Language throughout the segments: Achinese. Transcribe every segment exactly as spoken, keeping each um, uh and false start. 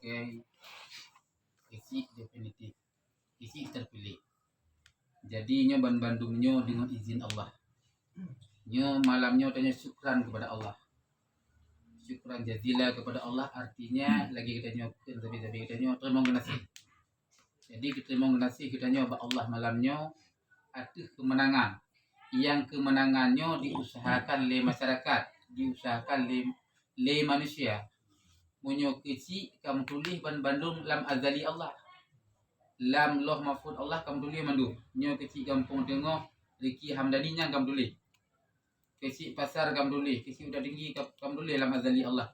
Sebagai keuchik definitif, keuchik terpilih. Jadi nyoe ban bandum nyoe deungon izin Allah. Nyoe malam nyoe tanyoe syukran kepada Allah. Syukran jazila kepada Allah, artinya lagi geutanyoe kheun sabe-sabe geutanyoe teurimong geunaséh. Jadi, geuteurimong geunaséh geutanyoe bak Allah malam nyoe ateueh keumeunangan. Nyang keumeunangan nyoe diusahakan lé masyarakat, diusahakan lé, lé manusia. Meunyoe keuchik ka meutuléh ban bandum lam azali Allah. Lam Lauh Mahfuz Allah ka meutuléh mandum. Nyoe keuchik gampông teungoh Ricky Hamdani nyan ka meutuléh. Keuchik pasar ka meutuléh, keuchik udah tinggi ka, ka meutuléh lam azali Allah.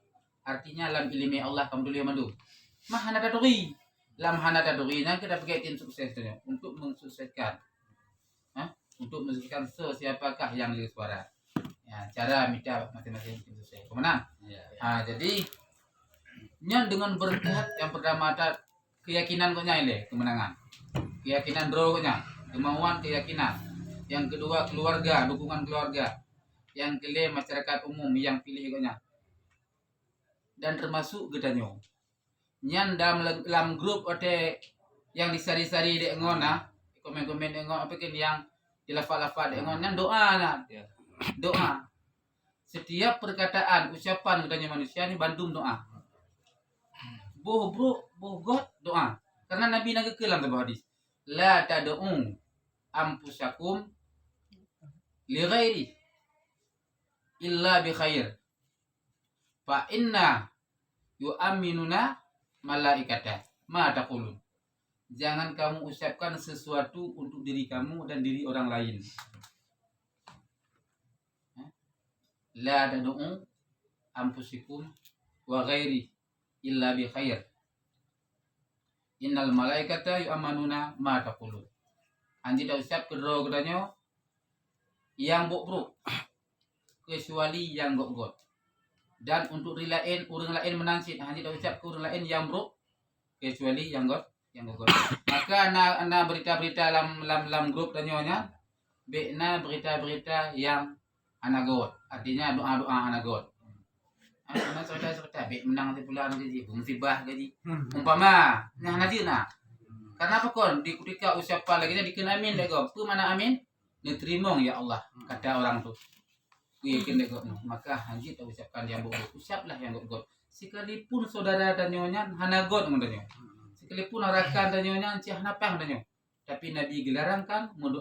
Artinya lam ileumé Allah ka meutuléh mandum. Mah hana taturi. Lam hana taturi nyan kita pakai tim sukses tu untuk mensukseskan. Ha? Untuk mensukseskan so siapakah yang lé suara. Ya, cara mita masing-masing tim sukses. Pemenang. Ya, ya. Ha, jadi nyan dengan berkat yang pertama ta keuyakinan gobnyan ilée keumeunangan. Keuyakinan droe gobnyan, kemauan keuyakinan. Yang kedua keluarga, dukungan keluarga. Yang keulhée masyarakat umum yang piléh gobnyan. Dan termasuk geutanyoe. Nyan dalam, lam grup watée nyang disari-sari dék ngon na, komen-komen dék ngon apa ke yang dilafaz-lafaz dék ngon nyan doa na. Ya. Doa. Setiap perkataan, ucapan geutanyoe manusia ni bandum doa. Boh brok, boh göt, doa. Karena Nabi na geukheun lam saboh hadis, "La tad'u anfusakum li ghairi illa bi khair. Fa inna yu'amminuna malaikata ma taqulun." Jangan kamu ucapkan sesuatu untuk diri kamu dan diri orang lain. La tad'u anfusakum wa ghairi illa bi khair. Innal malaikata yu'amminuna ma taqulun. Hanjeuet taucap keudroe geutanyoe nyang brok-brok, kecuali nyang göt-göt. Dan untuk ri laén, ureuëng laén meunan cit, hanjeuet taucap keu ureuëng laén nyang brok, kecuali nyang göt, nyang göt-göt. Maka na, na berita-berita lam, lam, lam grup tanyoe nyan, bék na berita-berita nyang hana göt. Artinya doa-doa hana göt. Ah, na cerita-cerita, bék meunang si pulan gaji, musibah gaji. Hmm. Umpama, nah, hana jeuet na. Karena apa kon? Di ketika ucapan lagi nyan dikheun amin lé gob. Peue makna amin? Neuteurimong ya Allah, kata orang tu. Kuyakin lé gob. Maka hanjeuet taucapkan nyang göt-göt. Ucaplah nyang göt-göt. Sekalipun saudara tanyoe nyan hana göt ngon tanyoe. Sekalipun rakan tanyoe nyan cit hana paih tanyoe. Tapi Nabi geularangkan mendoa